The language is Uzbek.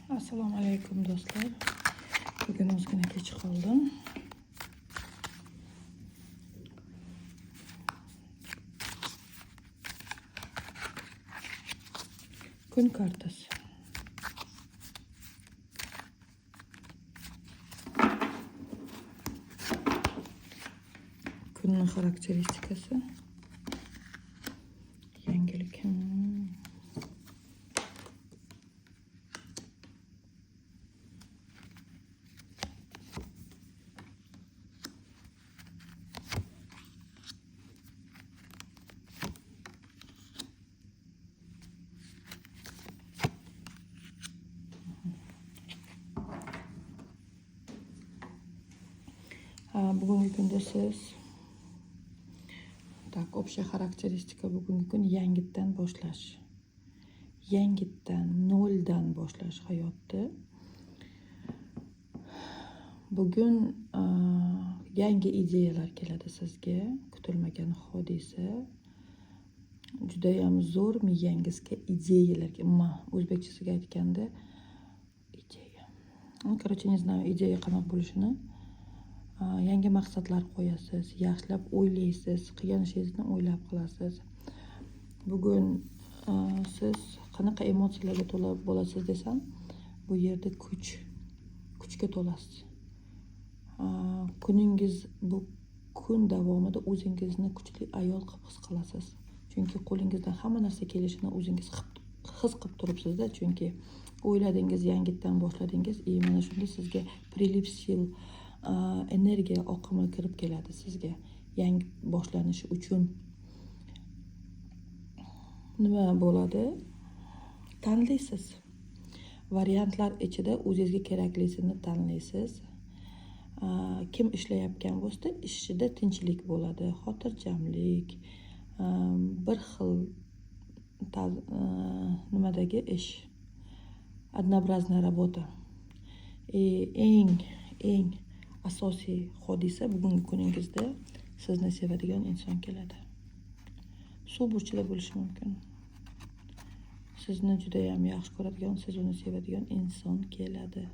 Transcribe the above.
Assalomu alaykum, do'stlar. Bugun ozgina kech qoldim. Kun kartasi. Kunni xarakteristikasi. Yangilik. Ha, bugungi kunda siz, так, общая xarakteristika: bugungi kun yangitdan boshlash. Yangitdan, noldan boshlash hayotni. Bugun yangi ideyalar keladi sizga, kutilmagan hodisa. Judayam zo'r miyangizga ideyalar, o'zbekchasiga aytganda ideya. Ну, короче, не знаю, ideya qanaqa bo'lishini. Yangi maqsadlar qo'yasiz, yaxshilab o'ylaysiz, qilgan ishingizni o'ylab qilasiz. Bugun siz qanaqa emotsiyalarga to'la bo'lasiz desam, bu yerda kuch, kuchga to'lasiz. Kuningiz, bu kun davomida o'zingizni kuchli ayol qilib his qilasiz. Chunki qo'lingizdan hamma narsa kelishini o'zingiz his qilib turibsizda, chunki o'yladingiz, yangitdan boshladingiz и mana shunda sizga прилив сил, energiya oqimi kirib keladi sizga yangi boshlanishi uchun. Nima bo'ladi? Tanlaysiz. Variantlar ichida o'zingizga keraklisini tanlaysiz. Kim ishlayotgan bo'lsa, ishida tinchlik bo'ladi, xotirjamlik, bir xil nimadagi ish, однообразная работа. И eng asosiy hodisa: bugungi kuningizda sizni sevadigan inson keladi. Suv burchida bo'lishi mumkin. Sizni judayam yaxshi ko'radigan, siz uni sevadigan inson keladi.